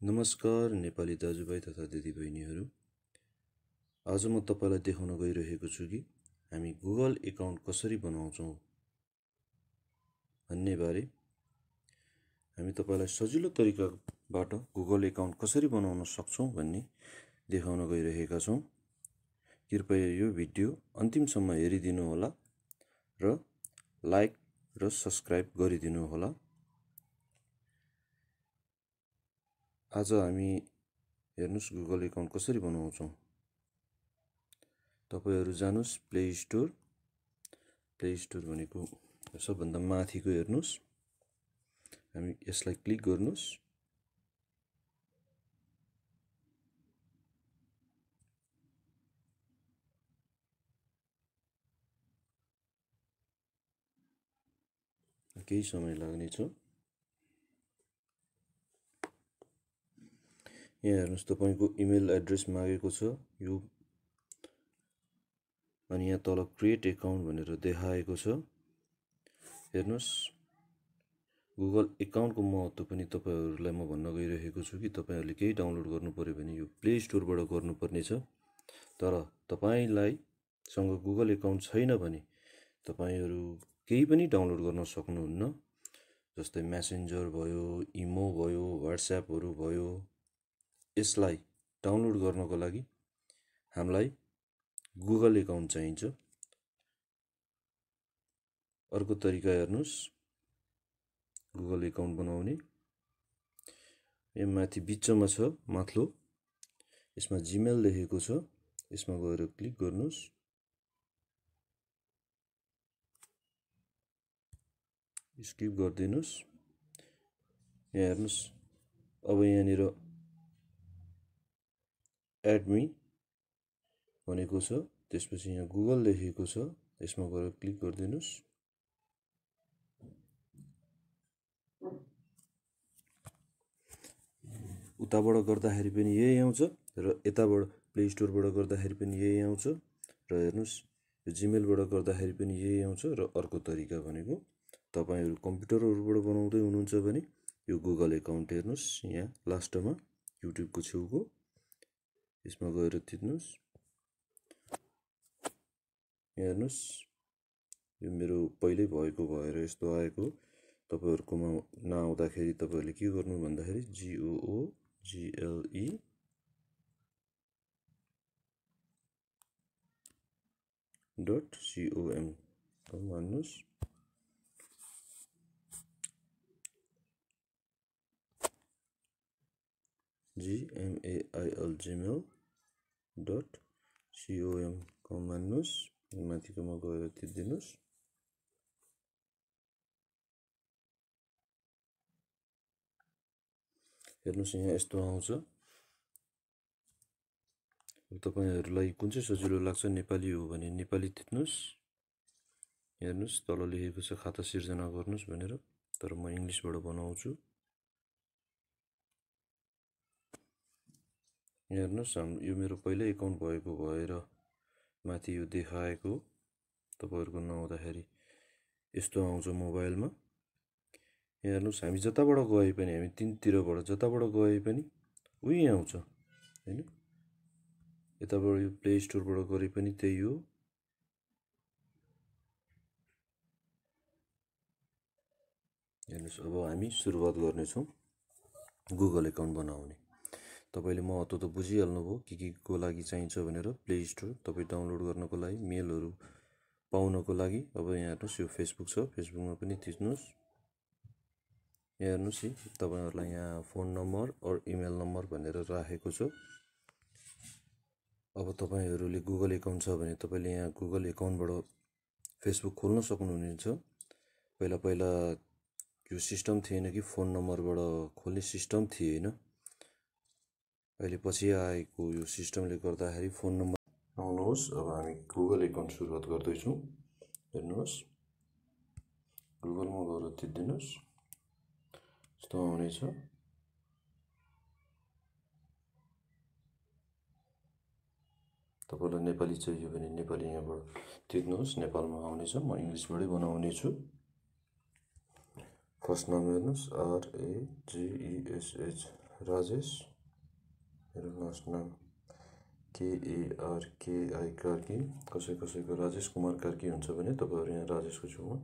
नमस्कार नेपाली दाजुभाइ तथा दिदीबहिनीहरू। आज म तपाईलाई देखाउन गइरहेको छु कि हामी गुगल एकाउन्ट कसरी बनाउँछौँ भन्ने बारे। हामी तपाईलाई सजिलो तरिकाबाट गुगल एकाउन्ट कसरी बनाउन सक्छौँ भन्ने देखाउन गइरहेका छौँ। कृपया यो भिडियो अन्तिमसम्म हेरिदिनु होला र लाइक र सब्स्क्राइब गरिदिनु होला। आज हामी हेर्नुस् गुगल एकाउन्ट कसरी बनाउँछौँ। तपाईहरु जानुस् प्ले स्टोर भनेको सबभन्दा माथिको हेर्नुस्। हामी यसलाई क्लिक गर्नुस्। केही समय लाग्नेछ। यहाँ हेर्नुस् तपाईको इमेल एड्रेस मागेको छ यो, अनि यहाँ तल क्रिएट एकाउन्ट भनेर देखाएको छ। हेर्नुस् गुगल एकाउन्टको महत्त्व पनि तपाईहरुलाई म भन्न गइरहेको छु कि तपाईहरुले केही डाउनलोड गर्नु पर्यो भने यो प्ले स्टोरबाट गर्नुपर्ने छ। तर तपाईलाई सँग गुगल एकाउन्ट छैन भने तपाईहरु केही पनि डाउनलोड गर्न सक्नुहुन्न। जस्तै मेसेन्जर भयो, इमो भयो, व्हाट्सएपहरु भयो। यसलाई डाउनलोड गर्नको लागि हामीलाई गुगल एकाउन्ट चाहिन्छ। अर्को तरिका हेर्नुस् गुगल एकाउन्ट बनाउने। यहाँ माथि बिचमा छ माथिल्लो, यसमा जीमेल लेखेको छ। यसमा गएर क्लिक गर्नुस्। स्किप गरिदिनुस्। यहाँ हेर्नुस् अब यहाँनिर एड मी भनेको छ। त्यसपछि यहाँ गुगल लेखेको छ। यसमा गएर क्लिक गरिदिनुस्। उताबाट गर्दाखेरि पनि यही आउँछ र यताबाट प्ले स्टोरबाट गर्दाखेरि पनि यही आउँछ। र हेर्नुस् यो जीमेलबाट गर्दाखेरि पनि यही आउँछ। र अर्को तरिका भनेको तपाईहरु कम्प्युटरहरुबाट बनाउँदै हुनुहुन्छ भने यो गुगल एकाउन्ट हेर्नुस् यहाँ लास्टमा युट्युबको छेउको यसमा गएर थिच्नुस्। हेर्नुस् यो मेरो पहिल्यै भएको भएर यस्तो आएको। तपाईहरुकोमा नआउँदाखेरि तपाईहरुले के गर्नु भन्दाखेरि google.com भन्नुस्। gmail.com भन्नुस्। माथिकोमा गएर थिच्दिनुस्। हेर्नुस् यहाँ यस्तो आउँछ। तपाईहरुलाई कुन चाहिँ सजिलो लाग्छ, नेपाली हो भने नेपाली थिच्नुस्। हेर्नुस् तल लेखेको छ खाता सिर्जना गर्नुस् भनेर, तर म इंग्लिशबाट बनाउँछु। हेर्नुस् यो मेरो पहिल्यै एकाउन्ट भएको भएर माथि यो देखाएको। तपाईहरुको नआउँदाखेरि यस्तो आउँछ मोबाइलमा। हेर्नुस् हामी जताबाट गए पनि, हामी तीनतिरबाट जताबाट गए पनि उही आउँछ हैन। यताबाट यो प्ले स्टोरबाट गरे पनि त्यही हो। हेर्नुस् अब हामी सुरुवात गर्नेछौँ गुगल एकाउन्ट बनाउने। तपाईले महत्त्व त बुझिहाल्नुभयो के को लागि चाहिन्छ भनेर। प्ले स्टोर तपाई डाउनलोड गर्नको लागि, मेलहरु पाउनको लागि। अब यहाँ हेर्नुस् यो फेसबुक छ, फेसबुकमा पनि थिच्नुस्। हेर्नुस् तपाईहरुलाई यहाँ फोन नम्बर और इमेल नम्बर भनेर राखेको छ। अब तपाईहरुले गुगल एकाउन्ट छ भने तपाईले यहाँ गुगल एकाउन्टबाट फेसबुक खोल्न सक्नुहुनेछ। पहिला पहिला यो सिस्टम थिएन कि फोन नम्बरबाट खोल्ने सिस्टम थिएन। अहिले पछि आएको यो सिस्टमले गर्दाखेरि फोन नम्बर आउनुहोस्। अब हामी गुगल एकाउन्ट सुरुवात गर्दैछौँ। हेर्नुहोस् गुगलमा गएर थिच्दिनुस्। यस्तो आउनेछ। तपाईलाई नेपाली चाहियो भने नेपाली यहाँबाट थिच्नुहोस्। नेपालमा आउनेछ। म इंग्लिशबाटै बनाउने छु। फर्स्ट नाम हेर्नुहोस् RAGESH राजेश, मेरो लास्ट नाम KARKI कार्की, कसैको राजेश कुमार कार्की हुन्छ भने तपाईँहरू यहाँ राजेशको छेउमा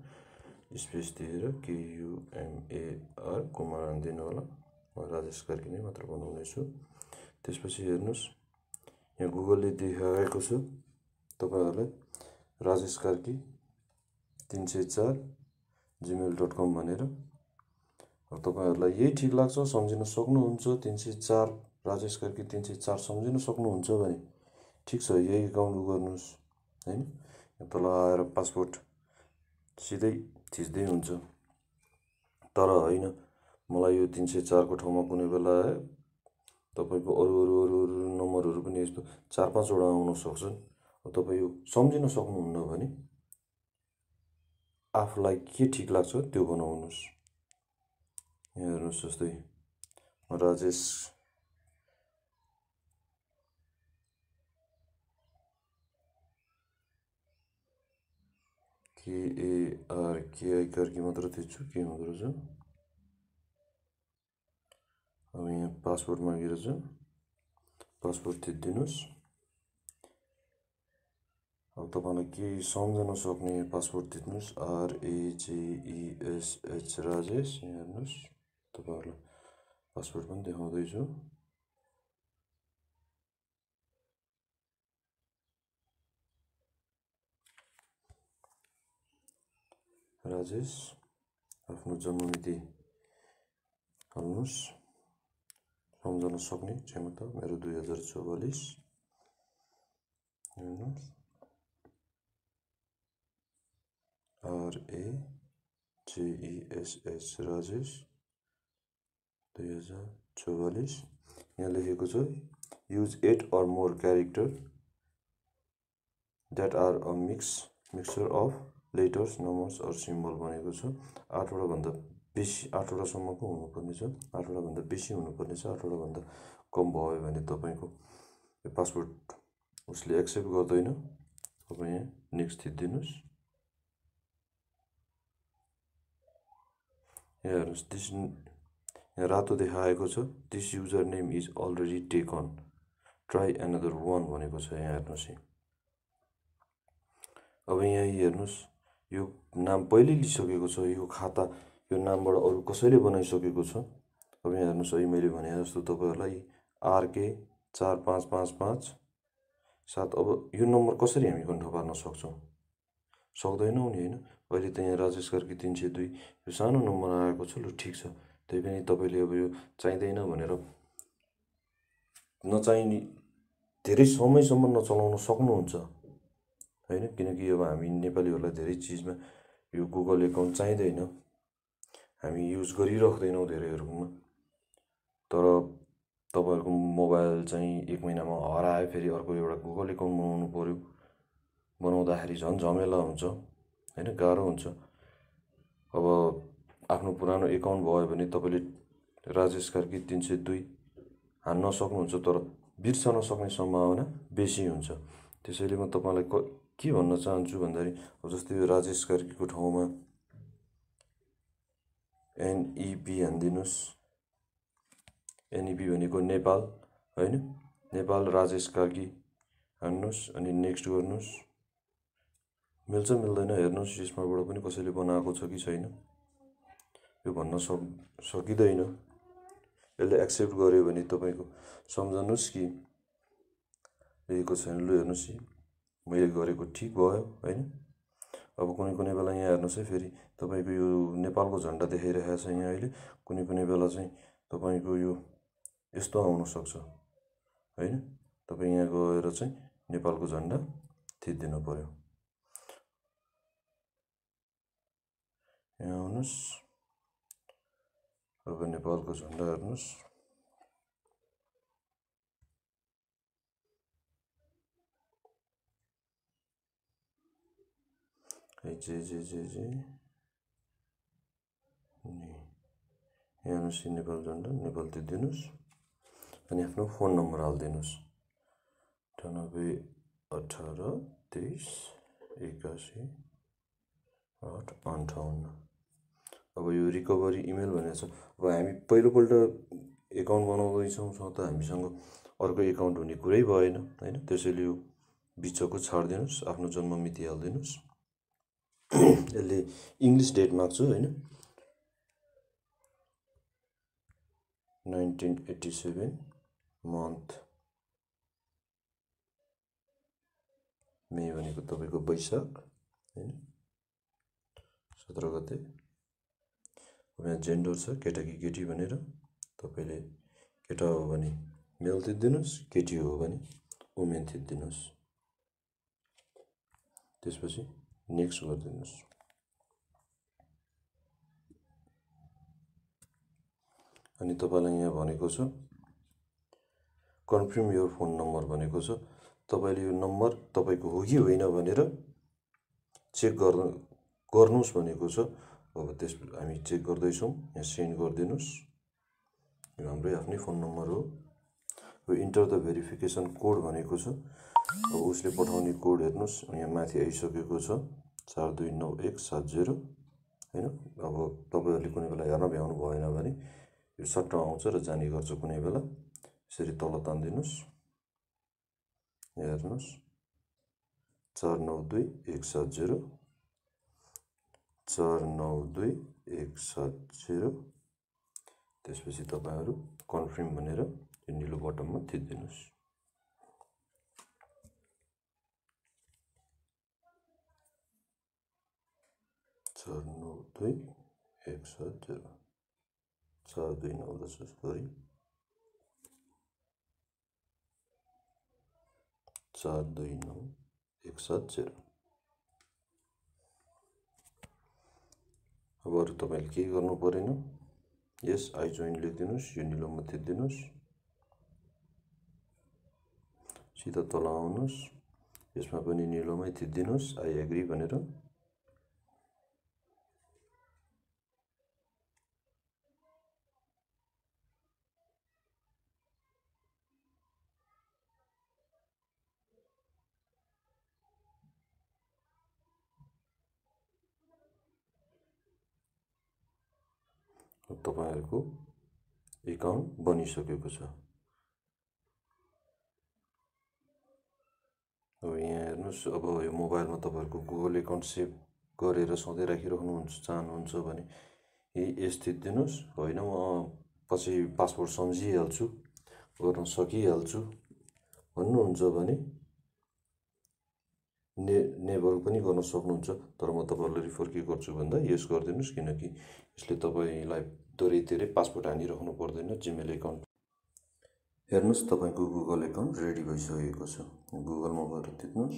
स्पेस दिएर KUMAR कुमार हानिदिनु होला। म राजेश कार्की नै मात्र बनाउनेछु। त्यसपछि हेर्नुहोस्, यहाँ गुगलले देखाएको छ तपाईँहरूलाई राजेश कार्की 304 gmail.com भनेर। तपाईँहरूलाई यही ठिक लाग्छ, सम्झिन सक्नुहुन्छ। 304 राजेश कार्की 304 सम्झिन सक्नुहुन्छ भने ठिक छ, यही एकाउन्ट गर्नुहोस् होइन। तल आएर पासपोर्ट सिधै थिच्दै हुन्छ। तर होइन, मलाई यो 304 को ठाउँमा कुनै बेला तपाईँको अरू नम्बरहरू पनि यस्तो 4-5 वटा आउन सक्छन्। तपाईँ यो सम्झिन सक्नुहुन्न भने आफूलाई के ठिक लाग्छ त्यो बनाउनुहोस्। यहाँ हेर्नुहोस्, जस्तै राजेश KARKI कार्की मात्र थिच्छु, के हुँदो रहेछ। अब यहाँ पासपोर्ट मागिरहेछ, पासपोर्ट थिचिदिनुहोस्। अब तपाईँलाई केही सम्झन सक्ने पासपोर्ट थिच्नुहोस्, RAJESH राजेश। यहाँ हेर्नुहोस्, तपाईँहरूलाई पासपोर्ट पनि देखाउँदैछु। राजेश, आफ्नो जन्ममिति हाल्नुहोस्, सम्झन सक्ने क्षमता मेरो 2044। हेर्नुहोस्, RAJESH राजेश 2044। यहाँ लेखेको छ use 8 or more character that are a mixture of letters, numbers or symbol भनेको छ। 8वटा भन्दा बेसी, 8वटा सम्मको हुनुपर्ने छ, 8वटा भन्दा बेसी हुनुपर्ने छ। 8वटा भन्दा कम भयो भने तपाईँको पासपोर्ट उसले एक्सेप्ट गर्दैन। तपाईँ यहाँ नेक्स्ट थिचिदिनुहोस्। यहाँ हेर्नुहोस्, यहाँ रातो देखाएको छ this user name is already taken, try another one भनेको छ। यहाँ हेर्नुहोस्, अब यहाँ हेर्नुहोस्, यो नाम पहिले लिइसकेको छ, यो खाता यो नामबाट अरू कसैले बनाइसकेको छ। अब यहाँ हेर्नुहोस्, अहिले मैले भने जस्तो तपाईँहरूलाई RK455557। अब यो नम्बर कसरी हामी कन्ठ पार्न सक्छौँ? सक्दैनौँ नि होइन। अहिले त यहाँ राजेश कार्की 302 यो सानो नम्बर आएको छ, लु ठिक छ। त्यही पनि तपाईँले अब यो चाहिँदैन भनेर नचाहिने धेरै समयसम्म नचलाउन सक्नुहुन्छ होइन। किनकि अब हामी नेपालीहरूलाई धेरै चिजमा यो गुगल एकाउन्ट चाहिँदैन, हामी युज गरिराख्दैनौँ धेरैहरूमा। तर तपाईँहरूको मोबाइल चाहिँ 1 महिनामा हरायो, फेरि अर्को एउटा गुगल एकाउन्ट बनाउनु पर्यो। बनाउँदाखेरि झन् झमेला हुन्छ होइन, गाह्रो हुन्छ। अब आफ्नो पुरानो एकाउन्ट भयो भने तपाईँले राजेश कार्की 302 हान्न सक्नुहुन्छ, तर बिर्सन सक्ने सम्भावना बेसी हुन्छ। त्यसैले म तपाईँलाई के भन्न चाहन्छु भन्दाखेरि, अब जस्तै यो राजेश कार्कीको ठाउँमा NEP हानिदिनुहोस्। NEP भनेको नेपाल होइन, नेपाल राजेश कार्की हान्नुहोस्, अनि नेक्स्ट गर्नुहोस्। मिल्छ मिल्दैन हेर्नुहोस्, यसमाबाट पनि कसैले बनाएको छ कि छैन यो भन्न सकिँदैन। यसले एक्सेप्ट गर्यो भने तपाईँको सम्झनुहोस् कि लेखेको छैन। लु हेर्नुहोस्, मैले गरेको ठिक भयो होइन। अब कुनै बेला यहाँ हेर्नुहोस् है, फेरि तपाईँको यो नेपालको झन्डा देखाइरहेको छ यहाँ अहिले। कुनै बेला चाहिँ तपाईँको यो यस्तो आउन सक्छ होइन। तपाईँ यहाँ गएर चाहिँ नेपालको झन्डा थिचिदिनु पर्यो। यहाँ आउनुहोस्, अब नेपालको झन्डा हेर्नुहोस्। यहाँ हेर्नुहोस्, नेपाल झन्डा, नेपाल थिचिदिनुहोस्। अनि आफ्नो फोन नम्बर हालिदिनुहोस्, 98 18 23 81 8 58। अब यो रिकभरी इमेल भनेको छ। अब हामी पहिलोपल्ट एकाउन्ट बनाउँदैछौँ त हामीसँग अर्को एकाउन्ट हुने कुरै भएन होइन। त्यसैले यो बिचको छाडिदिनुहोस्, आफ्नो जन्म मिति हालिदिनुहोस्। यसले इङ्ग्लिस डेट माग्छु होइन, 1987 मन्थ मे भनेको तपाईँको वैशाख होइन, 17 गते। यहाँ जेन्डर छ केटा कि केटी भनेर, तपाईँले केटा हो भने मेल थिचिदिनुहोस्, केटी हो भने वुमेन थिचिदिनुहोस्। त्यसपछि नेक्स्ट गरिदिनुहोस्। अनि तपाईँलाई यहाँ भनेको छ कन्फर्म योर फोन नम्बर भनेको छ। तपाईँले यो नम्बर तपाईँको हो कि होइन भनेर चेक गर्नुहोस् भनेको छ। अब त्यस हामी चेक गर्दैछौँ, यहाँ सेन्ड गरिदिनुहोस्। यो हाम्रै आफ्नै फोन नम्बर हो। अब इन्टर द भेरिफिकेसन कोड भनेको छ। अब उसले पठाउने कोड हेर्नुहोस्, यहाँ माथि आइसकेको छ 429170 होइन। अब तपाईँहरूले कुनै बेला हेर्न भ्याउनु भएन भने यो सट्ट आउँछ र जाने गर्छ कुनै बेला। यसरी तल तानिदिनुहोस्, हेर्नुहोस् 492170 492170। त्यसपछि तपाईँहरू कन्फर्म भनेर यो निलो बटनमा थिचिदिनुहोस्। चार 429 सरी 429170। अब अरू तपाईँले केही गर्नु परेन। यस आई जोइन लेखिदिनुहोस्, यो निलोमा थिचिदिनुहोस्, सिधा तल आउनुहोस्, यसमा पनि निलोमै थिचिदिनुहोस् आई एग्री भनेर। तपाईँहरूको एकाउन्ट बनिसकेको छ। अब यहाँ हेर्नुहोस्, अब यो मोबाइलमा तपाईँहरूको गुगल एकाउन्ट सेभ गरेर सधैँ राखिराख्नुहुन्छ चाहनुहुन्छ भने यस थिचिदिनुहोस्। होइन म पछि पासवर्ड सम्झिहाल्छु, गर्न सकिहाल्छु भन्नुहुन्छ भने नेभर पनि गर्न सक्नुहुन्छ। तर म तपाईँहरूलाई रिफर के गर्छु भन्दा यस गरिदिनुहोस्, किनकि यसले तपाईँलाई धेरै पासवर्ड हानिराख्नु पर्दैन जिमेल एकाउन्ट। हेर्नुहोस्, तपाईँको गुगल एकाउन्ट रेडी भइसकेको छ। गुगलमा गएर थिच्नुहोस्,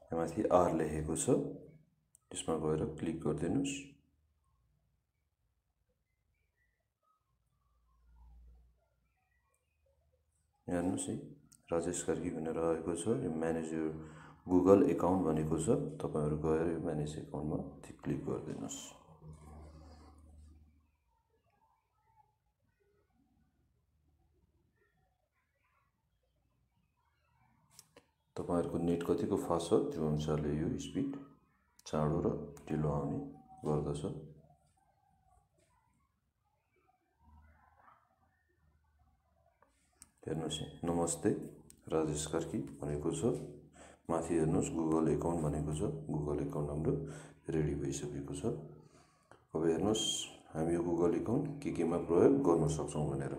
यहाँ माथि आर लेखेको छ, त्यसमा गएर क्लिक गरिदिनुहोस्। हेर्नुहोस् है, राजेश कार्की भनेर आएको छ। यो म्यानेज योर गुगल एकाउन्ट भनेको छ। तपाईँहरू गएर यो म्यानेज एकाउन्टमा क्लिक गरिदिनुहोस्। तपाईँहरूको नेट कतिको फास्ट छ त्यो अनुसारले यो स्पिड चाँडो र ढिलो आउने गर्दछ। हेर्नुहोस्, नमस्ते राजेश कार्की भनेको छ। माथि हेर्नुहोस् गुगल एकाउन्ट भनेको छ। गुगल एकाउन्ट हाम्रो रेडी भइसकेको छ। अब हेर्नुहोस्, हामी यो गुगल एकाउन्ट केमा प्रयोग गर्न सक्छौँ भनेर।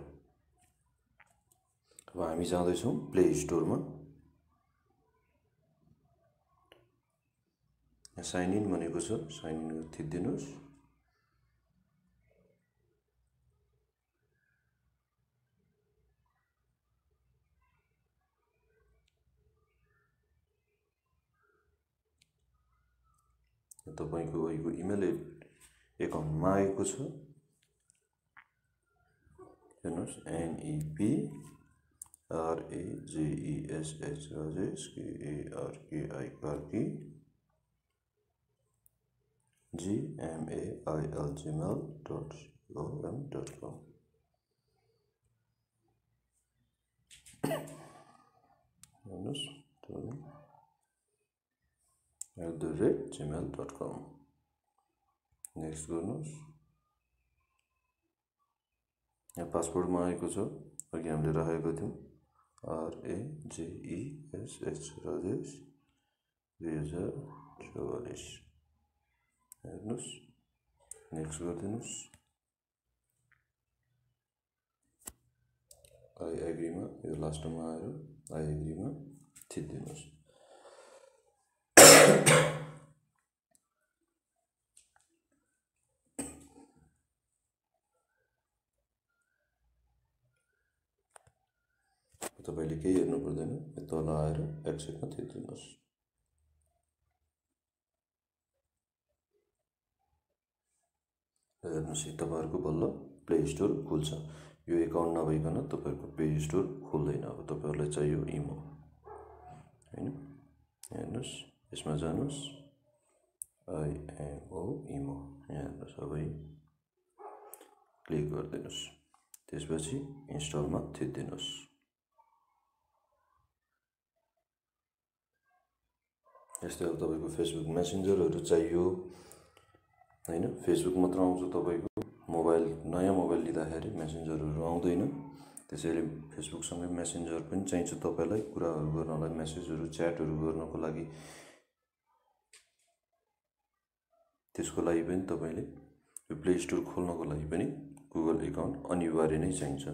अब हामी जाँदैछौँ प्ले स्टोरमा। साइन इन भनेको छ, साइन इन थिचिदिनुहोस्। तपाईँको यो इमेल एकाउन्टमा आएको छ। हेर्नुहोस्, NEPRAJESH Rajesh KARKI Karki gmail.com। हेर्नुहोस् @gmail.com। नेक्स्ट गर्नुहोस्। यहाँ पासपोर्टमा आएको छ, अघि हामीले राखेको थियौँ RAJESH राजेश 2044। हेर्नुहोस्, नेक्स्ट गरिदिनुहोस्। आई एग्रीमा यो लास्टमा आएर आई एग्रीमा थिचिदिनुहोस्। तपाईँले केही हेर्नु पर्दैन, यो तल आएर एक्सेप्टमा थिचिदिनुहोस्। हेर्नुहोस्, तपाईँहरूको बल्ल प्ले स्टोर खुल्छ। यो एकाउन्ट नभइकन तपाईँहरूको प्ले स्टोर खुल्दैन। अब तपाईँहरूलाई चाहियो इमो, होइन? हेर्नुहोस्, यसमा जानुहोस्, IMO इमो, यहाँ हेर्नुहोस्। अब क्लिक गरिदिनुहोस्, त्यसपछि इन्स्टलमा थिचिदिनुहोस्। यस्तै अब तपाईँको फेसबुक मेसेन्जरहरू चाहियो, होइन? फेसबुक मात्र आउँछ तपाईँको मोबाइल, नयाँ मोबाइल लिँदाखेरि मेसेन्जरहरू आउँदैन। त्यसैले फेसबुकसँगै मेसेन्जर पनि चाहिन्छ तपाईँलाई, कुराहरू गर्नलाई, मेसेजहरू च्याटहरू गर्नको लागि। त्यसको लागि पनि तपाईँले यो प्ले स्टोर खोल्नको लागि पनि गुगल एकाउन्ट अनिवार्य नै चाहिन्छ।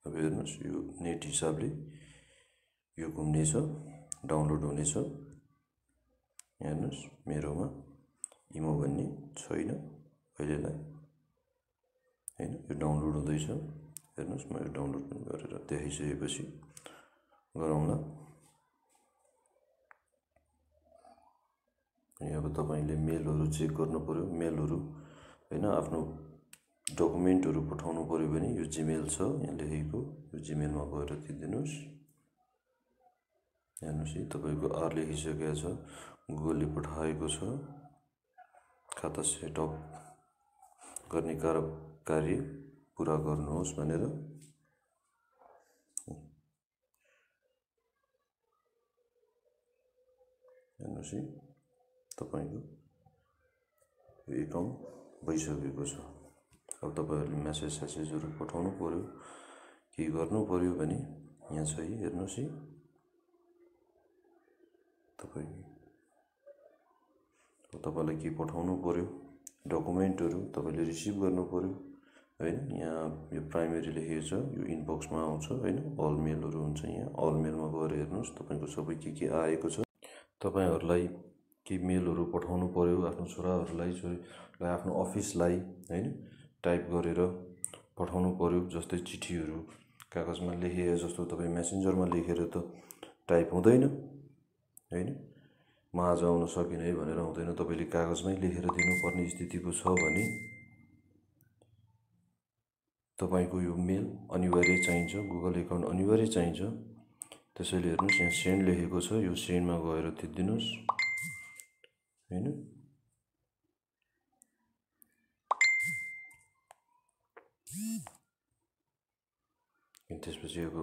अब हेर्नुहोस्, यो नेट हिसाबले यो घुम्नेछ, डाउनलोड हुनेछ। हेर्नुहोस्, मेरोमा इमो भन्ने छैन अहिलेलाई, होइन? यो डाउनलोड हुँदैछ। हेर्नुहोस्, म यो डाउनलोड पनि गरेर देखाइसकेपछि गरौँला। अनि अब तपाईँले मेलहरू चेक गर्नु पर्यो, मेलहरू, होइन? आफ्नो डकुमेन्टहरू पठाउनु पर्यो भने यो जिमेल छ यहाँ लेखेको, यो जिमेलमा गएर थिचिदिनुहोस्। हेर्नुहोस्, तपाईँको आर लेखिसकेको छ, गुगलले पठाएको छ। खाता सेटअप गर्ने कार्य पुरा गर्नुहोस् भनेर। हेर्नुहोस्, तपाईँको यो एकाउन्ट भइसकेको छ। अब तपाईँहरूले मेसेजहरू पठाउनु पर्यो, के गर्नु पर्यो भने यहाँ छ, हेर्नुहोस्, तपाईँलाई के पठाउनु पर्यो, डकुमेन्टहरू तपाईँले रिसिभ गर्नु पर्यो, होइन? यहाँ यो प्राइमेरी लेखेको छ, यो इनबक्समा आउँछ, होइन? अल मेलहरू हुन्छ यहाँ, अल मेलमा गएर हेर्नुहोस् तपाईँको सबै के आएको छ। तपाईँहरूलाई के मेलहरू पठाउनु पर्यो, आफ्नो छोराहरूलाई, आफ्नो अफिसलाई, होइन? टाइप गरेर पठाउनु पर्यो। जस्तै चिठीहरू कागजमा लेखेर जस्तो तपाईँ मेसेन्जरमा लेखेर त टाइप हुँदैन, होइन? म आज आउन सकिनँ है भनेर हुँदैन, तपाईँले कागजमै लेखेर दिनुपर्ने स्थितिको छ भने तपाईँको यो मेल अनिवार्य चाहिन्छ, गुगल एकाउन्ट अनिवार्य चाहिन्छ। त्यसैले हेर्नुहोस्, यहाँ सेन्ड लेखेको छ, यो सेन्डमा गएर थिचिदिनुहोस्, होइन? त्यसपछि अब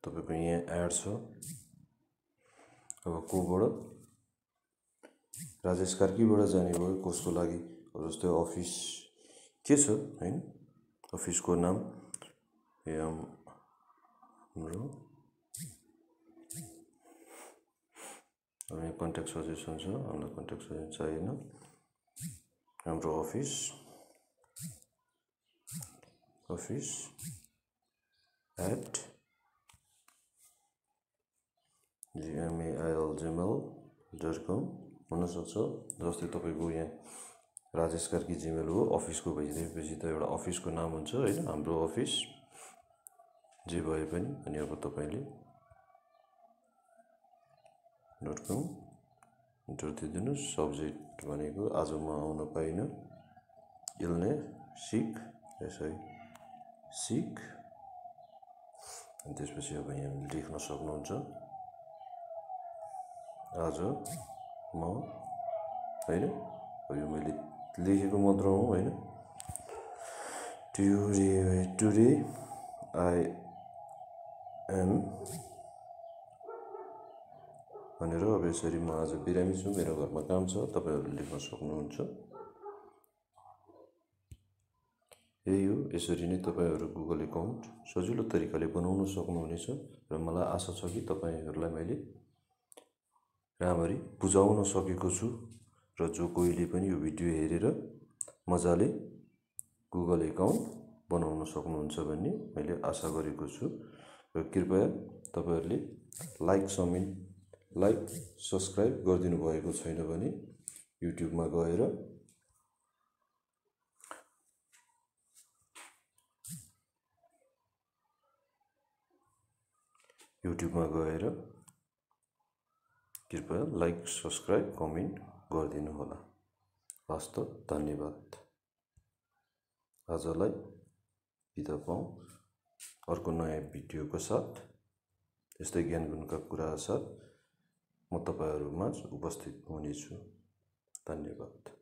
तपाईँको यहाँ एड छ। अब कोबाट, राजेश कार्कीबाट जाने भयो, कसको लागि? अब जस्तै अफिस के छ, होइन? अफिसको नाम हाम्रो, अब यहाँ कन्ट्याक्ट सजेसन छ, हामीलाई कन्ट्याक्ट सजेसन चाहिएन। हाम्रो अफिस @gmail.com हुनसक्छ। जस्तै तपाईँको यहाँ राजेश कार्की जिमेल हो, अफिसको भइदिएपछि त एउटा अफिसको नाम हुन्छ, होइन? हाम्रो अफिस जे भए पनि। अनि अब तपाईँले .com इन्टर दिनुहोस्। सब्जेक्ट भनेको आज म आउन पाइनँ, इलनेस, सिक। अनि त्यसपछि अब यहाँ लेख्न सक्नुहुन्छ, आज म, होइन? यो मैले लेखेको मात्र हो, होइन? टुडे आई एम भनेर अब यसरी म आज बिरामी छु, मेरो घरमा काम छ, तपाईँहरूले लेख्न सक्नुहुन्छ। यही हो। यसरी नै तपाईहरु गुगल एकाउन्ट सजिलो तरिकाले बनाउन सक्नुहुनेछ र मलाई आशा छ कि तपाईहरुलाई मैले राम्ररी बुझाउन सकेको छु र जो कोहीले पनि यो भिडियो हेरेर मजाले गुगल एकाउन्ट बनाउन सक्नुहुन्छ भन्ने मैले आशा गरेको छु। र कृपया तपाईहरुले लाइक सब्स्क्राइब गरिदिनु भएको छैन भने युट्युबमा गएर कृपया लाइक सब्स्क्राइब कमेन्ट गरिदिनु होला। हस्त धन्यवाद। आजलाई बिदा पाऊँ अर्को नयाँ भिडियोको साथ, यस्तै ज्ञानगुणका कुरा साथ म तपाईहरुमाझ उपस्थित हुनेछु। धन्यवाद।